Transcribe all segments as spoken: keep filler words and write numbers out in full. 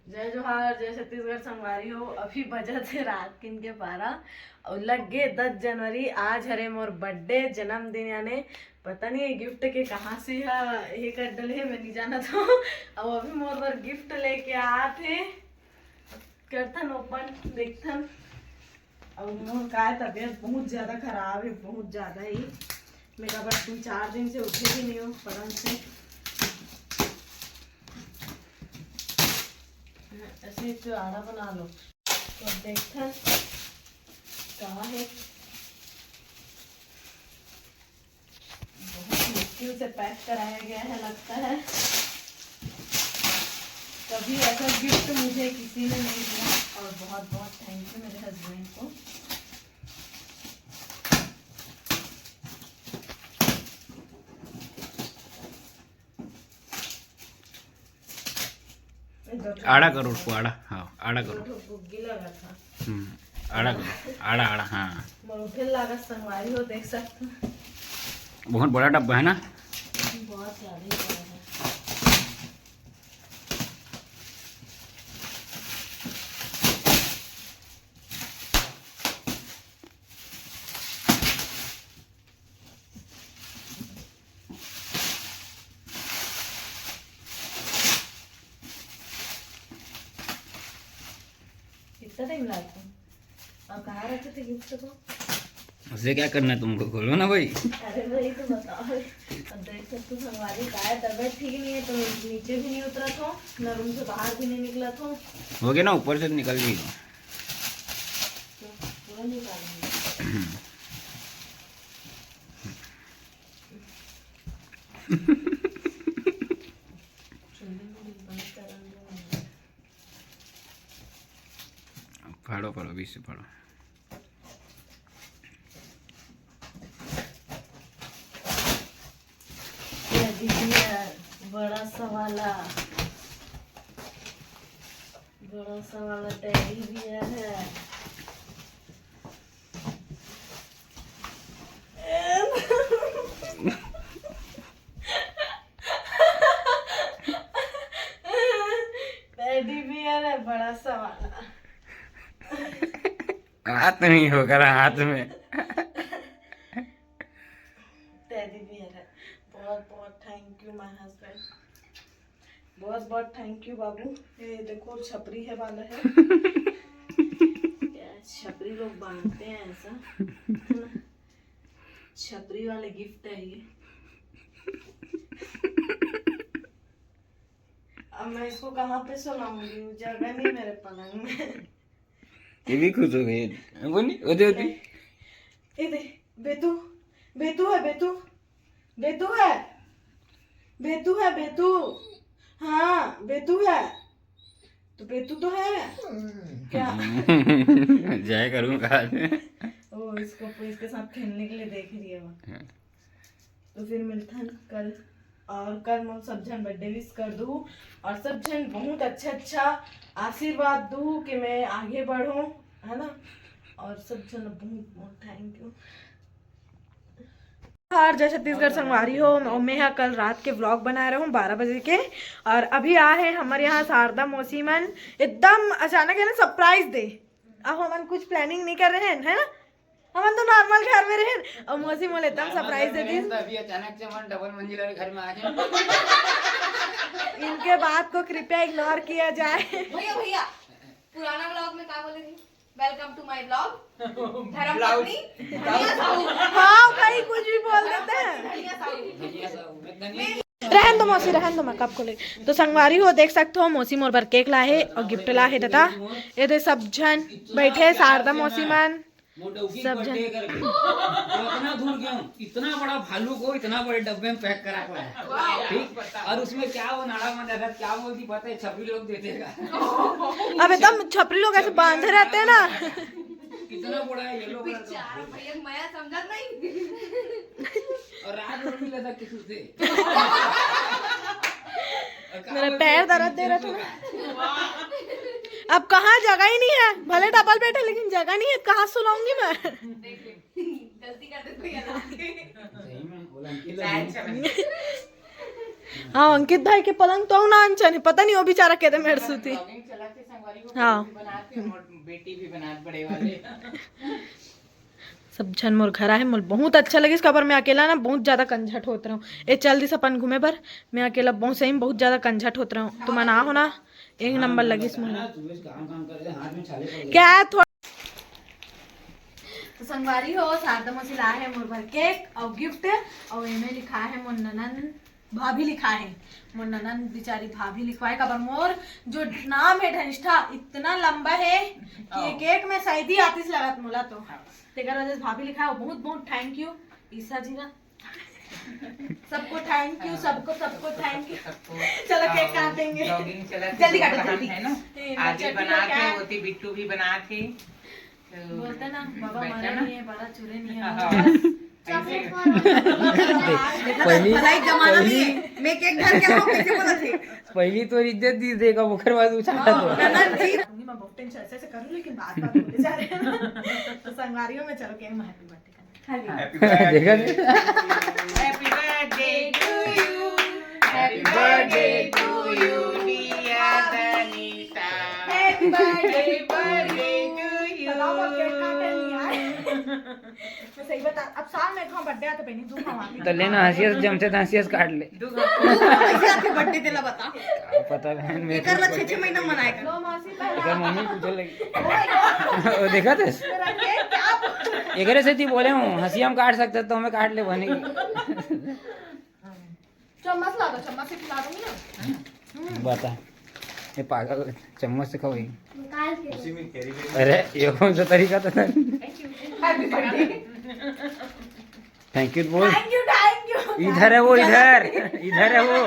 जय जोहार, जय छत्तीसगढ़ संगवारी हो। अभी बजत हे रात किन के बारह और लग गे दस जनवरी। आज हरे मोर बर्थडे, जन्मदिन, याने पता नहीं ये गिफ्ट के कहाँ से ह, ये कर डले हे, मैं नहीं जानत हूँ। अब अभी मोर बर गिफ्ट लेके आत हे, करथन ओपन, देखथन। अब मोर का है, तबीयत बहुत ज्यादा खराब है, बहुत ज्यादा ही। मैं का बस तीन चार दिन से उठे भी नहीं हूँ पलंग से। ऐसे तो आड़ा बना लो। तो देखथन का है, बहुत मुश्किल से पैक कराया गया है लगता है। कभी ऐसा गिफ्ट मुझे किसी ने नहीं दिया और बहुत बहुत थैंक यू मेरे हस्बैंड को। आड़ा करो उसको, आड़ा, हाँ, आड़ा करो। हम्म, आड़ा करो, आड़ा, आड़ा, हाँ। बहुत बड़ा डब्बा है ना? बहुत ज्यादा ही बड़ा है। कितना टाइम लागता है? और कहाँ रखे थे गिफ्ट को? उसे क्या करना है तुमको, खोलो ना भाई। अरे भाई, तो बताओ। अब देख सकते हो, हमारी काय तबीयत ठीक नहीं है, तो नीचे भी नहीं उतरा था, ना रूम से बाहर भी नहीं निकला था। हो गया ना, ऊपर से निकल गई। तो पूरा निकालेंगे। फाड़ो, फाड़ो, बीच से फाड़ो। ये दीदी है, बड़ा सा वाला, बड़ा सा वाला टेडी बियर है। टेडी बियर है बड़ा सा वाला। हाथ नहीं होकर हाथ में। टेडी बियर है। बहुत बहुत थैंक यू माय हस्बैंड। बहुत बहुत थैंक यू बाबू। ये देखो छपरी है वाला है। क्या छपरी लोग बांधते हैं ऐसा, है ना? छपरी वाले गिफ्ट है ये। अब मैं इसको कहाँ पे सुलाऊंगी? जगह नहीं मेरे पलंग में। ये भी खुश हो गई। बोली, वो दे, वो दे। ये दे, बेतू, बेतू है, बेतू, बेतू है, बेतू है, बेतू। हाँ, बेतू है। तो बेतू तो है। क्या? जय करूँगा। ओ, इसको, इसके साथ खेलने के लिए देख रही है वो। हाँ। तो फिर मिलथन कल, और कल मोर सब झन बर्थडे विश कर दू, और सब झन बहुत अच्छा अच्छा आशीर्वाद दू कि मैं आगे बढ़ूं, है ना? और सब झन बहुत बहुत थैंक यू। और जय छत्तीसगढ़ संगवारी हो, मैं हा कल रात के व्लॉग बनाए रहूं बारह बजे के। और अभी आ है हमारे यहाँ शारदा मौसी मन, एकदम अचानक है ना, सरप्राइज दे। अब हमन कुछ प्लानिंग नहीं कर रहे हैं, है ना? हमन तो नॉर्मल घर में रहेन, और मौसी मोला एकदम सरप्राइज दे दिस। अभी अचानक से हमन डबल मंजिल वाले घर में आ गए। इनके बात को कृपया इग्नोर किया जाए। भैया, भैया, पुराना व्लॉग में का बोले थे? Welcome to my vlog। धर्म पत्नी। हाँ भाई, कुछ भी बोल देते हैं। रहन दो मौसी, रहन दो, मैं कब को ले। तो संगवारी हो, देख सकते हो, मौसी मोर बर केक ला हे और गिफ्ट ला हे दादा। ये दे सब झन बैठे, शारदा मौसी मन, सब झन। इतना दूर गया हूँ, इतना बड़ा भालू को इतना बड़े डब्बे में पैक करा के लाया। ठीक, और उसमें क्या वो नाड़ा मंदा था, क्या बोलती पता है, छपरी लोग देते का। अब एकदम छपरी लोग ऐसे बांधे रहते हैं ना। इतना बड़ा है येलो कलर का। बेचारा भैया, मया समझत नहीं। और रात में भी लेता किसी से। मेरा पैर दर्द दे रहा था। अब कहाँ, जगह ही नहीं है, भले डबल बेड है लेकिन जगह नहीं है, कहाँ सुलाऊंगी मैं? गलती कर दे कोई अलग। सही में, वो लड़की लगी। हाँ, अंकित भाई के पलंग तो ना अंचन है, पता नहीं वो बेचारा केदे मेर सुती। Vlogging चलाते संगवारी हो, हाँ। Vlog भी बनाते हैं और बेटी भी बनात बड़े वाले। सब झन मोर घर आए, मोर बहुत अच्छा लगिस, काबर मैं अकेला ना बहुत ज्यादा कंझट होत रहूँ। ए चल दिस अपन घूमे बर, मैं अकेला बहुत सही में बहुत ज्यादा कंझट होत रहूँ। तुमन आ हो ना, एक नंबर लगिस मोला। क्या थोड़ा तो संगवारी हो, शारदा मौसी लाए है मोर बर केक और गिफ्ट, और एमे लिखा है मोर ननन भाभी लिखा है। मोर ननन बिचारी भाभी लिखवाए, काबर मोर जो नाम है धनिष्ठा इतना लंबा है कि ये केक में शायद ही आतिस लगत मोला तो। तेकर वजह से भाभी लिखा है, बहुत बहुत थैंक यू ईसा जी ना। सबको थैंक यू, सबको, सबको थैंक यू। सबको, चलो केक काटेंगे। Vlogging चला, जल्दी काटो, जल्दी। है ना? आदि बना के होती, बिट्टू भी बना थे। बोलते ना, बाबा मरे नहीं है, बड़ा चूरे नहीं है। हाँ। पहली, भलाई जमाना नहीं है। मैं केक घर के आऊँ, कैसे बोला थे? पहली तो इज्जत दी देगा, ओकर बाद उछाला तो। ननद जी। मैं बहुत टेंशन ऐसे ऐसे करूँ, लेकिन बात बात बोले जा रहे हैं ना। तो संगवारियों में चलो केक में हैप्पी बर्थडे। देखा? Happy birthday to you. Happy birthday to you, dear Danita. Happy birthday to you. बताओ, अब केक काटे नहीं यार। मैं सही बता, अब साल में एक बर्थडे आता, पहले दो खावा। तो लेना, हंसिया से जमते तो हंसिया से काट ले। कैसे आके बर्थडे तेला बता? पता नहीं, मैं एकर ला छह छह महीना मनाएगा। लो मासी, पहला। एकर मम्मी पूछे लगी। वो देखा थे? एकरे से ती बोले हूँ, हंसी हम काट सकते तो हमें काट ले बने। चम्मच ला दो, चम्मच से खिला दूंगी ना। बता, ये पागल चम्मच से खाओगी? निकाल के। अरे, ये कौन सा तरीका था? Happy birthday। Thank you बोल। Thank you, thank you। इधर है वो, इधर, इधर है वो।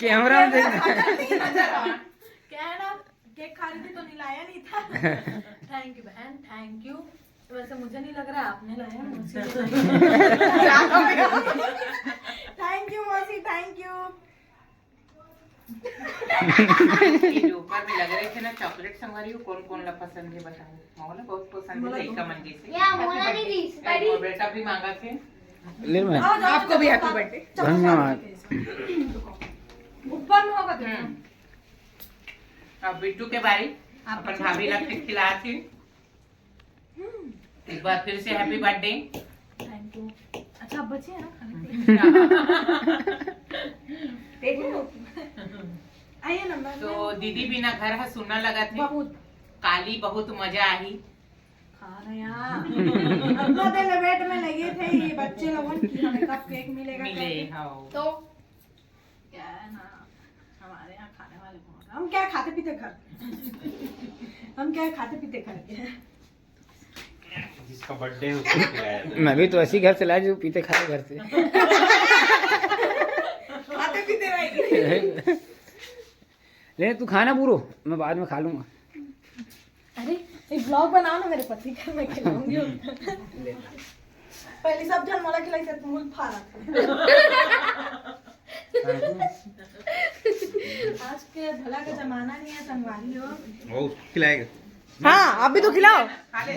कैमरा में देख। क्या है ना, केक खा रही थी तो नीला आया नहीं था। Thank you बहन, thank you। वैसे मुझे नहीं लग रहा है आपने लाया, मौसी ने लाया। Thank you मौसी, thank you। ये जो ऊपर में लग रहे थे ना चॉकलेट, संगवारी हो, कौन कौन ला पसंद है बताओ। मोला बहुत पसंद है, लइका मन जैसे। या मोला नहीं दी, ए, मोर बेटा भी मांगा थे। ले मैं। आपको भी हैप्पी बर्थडे। धन्यवाद। ऊपर में होगा तो। हम्म। अब बिट्टू के बारी अपन भाभी ला खिला थे। एक बार फिर से हैप्पी बर्थडे। Thank you। अच्छा, अब बचे हैं ना खाने के लिए? देख लो। आइए ना, मैं तो दीदी बिना घर हा सुन्ना लगत है। बहुत। काली बहुत मजा आई। खा रहे हैं। अपना दिन वेट में लगे थे ये बच्चे लोगों की, हमें कब केक मिलेगा मिले, करके। हाँ। तो क्या है ना, हमारे यहाँ खाने वाले बहुत हैं। हम क्या खाते पीते घर के। हम क्या खाते पीते घर के। जिसका बर्थडे है उसको खिलाया जाए। मैं भी तो ऐसी घर से लाया जो पीते खाते घर से। खाते पीते रहेगी। ले तू खाना पूरो, मैं बाद में खा लूंगा। अरे, एक व्लॉग बनाओ ना मेरे पति का, मैं खिलाऊंगी उनको। पहले सब जन मोला खिलाई से मुंह फाड़ा। आज के भला का जमाना नहीं है, संगवारी हो। वो खिलाएगा। हाँ, आप भी तो खिलाओ। खा ले।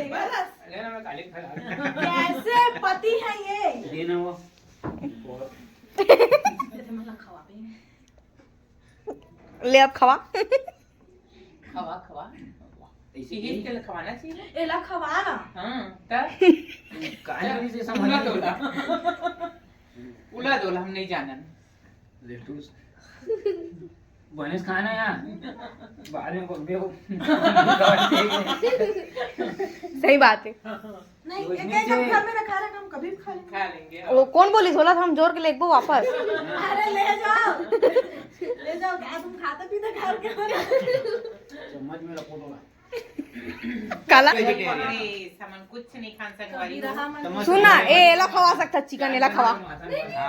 कैसे पति है ये? देना वो। जैसे मतलब खवा भी। ले अब खवा। खवा, खवा। ऐसे ही तेल खवाना चाहिए। एला खवा ना। हाँ, तब। काहे वजह से समझ उला दोला। उला दोला, हम नहीं जानन। ले तू। बनिस खाना यार। बाद में बोल दे हो। सही बात है। नहीं, तो ये इसमें क्या से घर में रखा रहे, हम कभी भी खा लेंगे। खा लेंगे, वो हाँ। कौन बोलिस, बोला था हम जोर के लेगबो वापस। अरे ले जाओ, ले जाओ, क्या तुम खाते पीते घर के हो ना? चम्मच में रखो तो। काला। नहीं, सामान कुछ नहीं खान सकवारी हो। सुन ना, ए, एला खवा सकता, चिकन एला खवा। हाँ।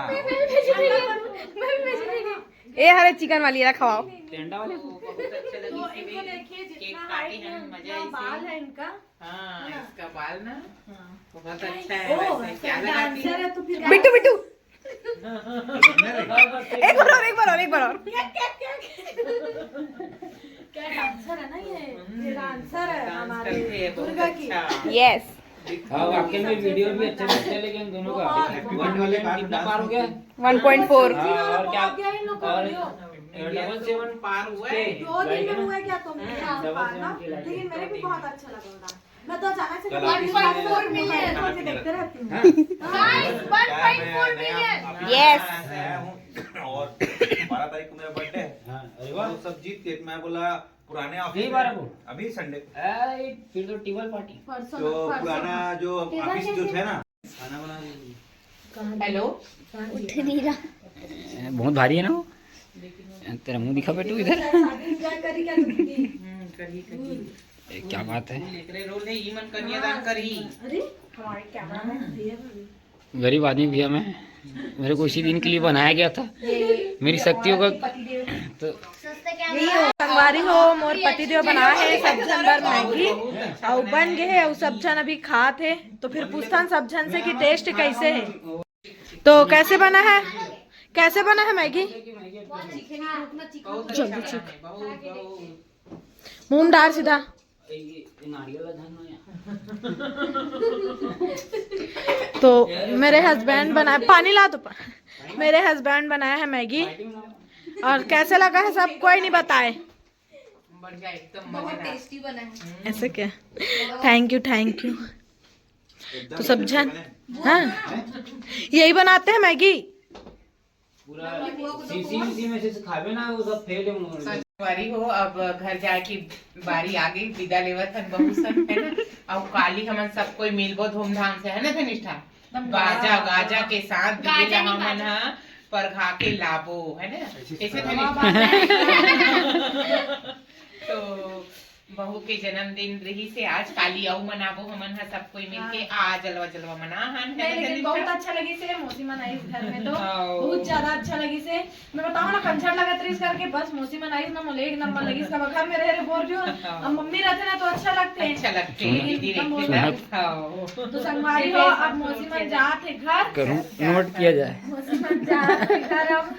मैं भी वेजिटेरियन हूँ, मैं भी वेजिटेरियन। ए, हरे चिकन वाली एला खवाओ। टेंडा वाली। तो बहुत अच्छा लगी तो इसे इनको भी। देखिए, केक जितना काटे हाइट हैं, है, मजा उतना इसे। बाल है इनका। हाँ, इसका बाल ना हाँ। बहुत अच्छा है, ओ, वैसे क्या लगाती डांसर है? है तो फिर बिट्टू, बिट्टू। एक बार और, एक बार और, एक बार और। क्या, क्या, क्या, क्या? क्या डांसर है ना ये? हम्म, ये डांसर है डांस हमारे करती है, बहुत दुर्गा की। अच्छा। यस। हाँ, वाकई में वीडियो भी अच्छा लगता है, लेकिन दोनों का हैप्पी बर्थडे वाले कार्ड कितना पार हो गया? वन पॉइंट फोर। हाँ, और क्या? और डबल सेवन पार हुआ है। दो दिन में हुआ है क्या तुम? हाँ, पार ना? लेकिन मेरे भी बहुत अच्छा लगा था। मैं तो अचानक से कल कभी वन पॉइंट फोर मिलियन। खोल के देखते रहती हूँ। हाँ। गाइस, वन पॉइंट फोर मिलियन। यस। मैं आया हूँ और बारह तारीख को मेरा बर्थडे है। हाँ, अरे वाह। तो सब जीत के मैं बोला पुराने ऑफिस यही में, बारह को? अभी संडे। अरे, फिर तो टीवल पार्टी। परसों, तो परसों। पुराना जो ऑफिस जो थे ना, खाना बना दीजिए। हेलो। उठ नहीं रहा। बहुत भारी है ना वो। तेरा मुंह दिखा बेटू इधर। शादी एंजॉय करी क्या तुम दीदी? हम्म, करी, करी। ए, क्या बात है? लेकरे रोल है, ई मन कन्यादान करी। अरे, हमारे कैमरा मैन भैया भी। गरीब आदमी भैया मैं, मेरे को इसी दिन के लिए बनाया गया था। मेरी शक्तियों का तो संगवारी हो, मोर पतिदेव बनाए हे सब झन बर मैगी, अउ बन गे हे, अउ सब झन अभी खात हे। तो फिर पूछथन सब झन से कि टेस्ट कैसे हे। तो कैसे बना है, कैसे बना है मैगी? जल्दी चीख। मुंह डाल सीधा। तो मेरे हस्बैंड बनाए, पानी ला तो पा-, मेरे हस्बैंड बनाया है मैगी। और कैसे लगा है सब, कोई नहीं बताए। बढ़िया, एकदम बहुत मजेदार। टेस्टी बना है। ऐसे क्या? Thank you, thank you. तो सब झन, हाँ, यही बनाते हैं मैगी। पूरा सीसी, सीसी में से खावे ना, वो सब फेल है। संगवारी हो, अब घर जाए की बारी आ गई, विदा लेवत हन बहू सन, है ना? अब काली हमन सब कोई मिलबो धूमधाम से, है ना धनिष्ठा? बाजा गाजा के साथ गाजा दीदी नहीं, हमन बाजा। ह परघा के लाबो, है ना? ऐसे ऐसे सुना। धनिष्ठा। तो बहू के जन्मदिन रहिस हे आज, काली अउ मनाबो हमन ह सब कोई मिलके। हाँ। आ जलवा जलवा मना हन, है नहीं, ना लेकिन धनिष्ठा? बहुत अच्छा लगिस हे, मौसी मन आइस घर में तो हाँ। बहुत ज्यादा अच्छा लगिस हे। मैं बताऊँ ना, कंझट लगत रहिस करके, बस मौसी मन आइस ना, मोला एक नंबर लगिस। कब घर में रहे रहे बोर भी हो, हाँ। अब मम्मी रहते ना तो अच्छा लगते हैं। अच्छा लगते हैं, लेकिन दीदी एकदम रहते बोर ना। हाँ। तो संगवारी हो, अब मौसी मन जात हे घर। करूँ, नोट किया जाए। मौसी मन जात हे घर अब।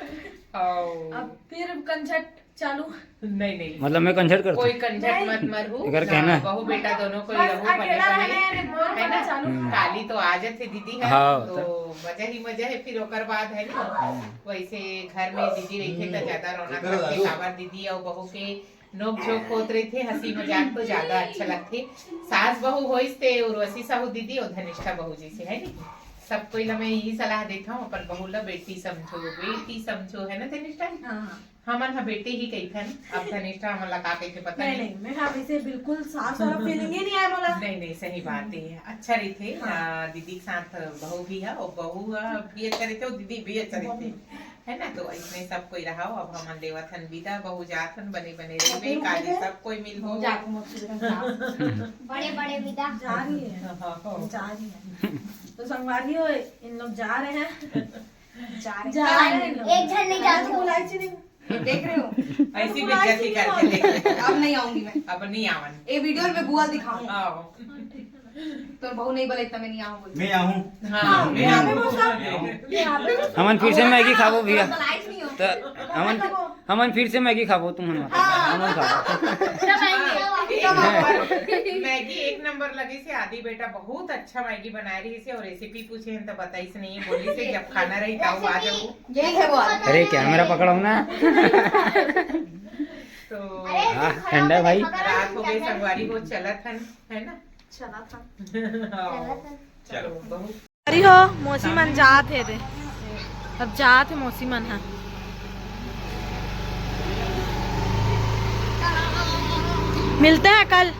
हाँ। अब फिर कंझट चालू। नहीं, नहीं। मतलब मैं कंझट करता हूँ। कोई कंझट नहीं। मत मरू। अगर ना, कहना है। बहू बेटा दोनों को बस रहू बने अकेला बने, रहना है, बोर है ना? करना चालू। हम्म। काली तो आ जाथे दीदी है, हाँ, तो तो। मजा ही मजा है फिर ओकर बाद, है ना? हम्म। वैसे घर में दीदी रहिथे त ज्यादा रौनक हम्म। लगथे, काबर दीदी अउ बहू के नोक झोंक होत रहिथे, हंसी मजाक तो ज्यादा अच्छा लगथे। सास बहू होइस ते उर्वशी साहू दीदी अउ धनिष्ठा बहू जैसे, है नी? सब कोई ला मैं यही सलाह देता हूँ, अपन बहू ला बेटी समझो, बेटी समझो, है ना धनिष्ठा? हाँ, हाँ। हमन ह बेटे ही कहिथन, अब धनिष्ठा हमन ला का कहिथे पता नहीं, नहीं। नहीं, मैं हमेशा बिल्कुल सास वाला फीलिंग ही नहीं आया मोला। नहीं, नहीं, सही बात है, अच्छा रहिथे। हाँ। आ, दीदी के साथ बहू भी है, और बहू, आ, भी अच्छा रहिथे, और दीदी भी अच्छा रहिथे, है ना? तो इसमें सब कोई रहा, अब हमन लेवत हन विदा, बहू जात हन, बने बने रहिबे, काली सब कोई मिलबो। बड़े बड़े विदा। जा रही है। हाँ, हाँ। जा रही है। तो संगवारी हो, इन लोग जा रहे हैं। जा रहे हैं। जा रहे हैं इन लोग। एक झन नहीं जात हो। बुलाई थी नहीं। देख रहे हो? ऐसी बेइज्जती करके देख। अब नहीं आऊंगी मैं। अब नहीं आवन। ए वीडियो में बुआ दिखाऊं। आओ। तो बहू नहीं बोले इतना मैं नहीं आऊं बोले। मैं आऊं। हाँ, मैं आऊं। हमन फिर से मैगी खाबो भैया। तो हमन, हमन फिर से मैगी खाबो तुम हमन। हाँ। हमन खाबो। मैगी एक नंबर लगी से आदि बेटा बहुत अच्छा मैगी बनाए रही से और रेसिपी पूछे हैं तो बताई से नहीं है, बोली से जब खाना रही तब आ जाऊ। ये है वो। अरे कैमरा पकड़ो ना। तो अरे, हाँ, ठंडा है भाई। रात हो गई, संगवारी हो चलत हन, है ना? चला था। हाँ। चलो, बहुत अरे हो, मौसी मन जात हे रे। अब जात हे मौसी मन ह। मिलते हैं कल।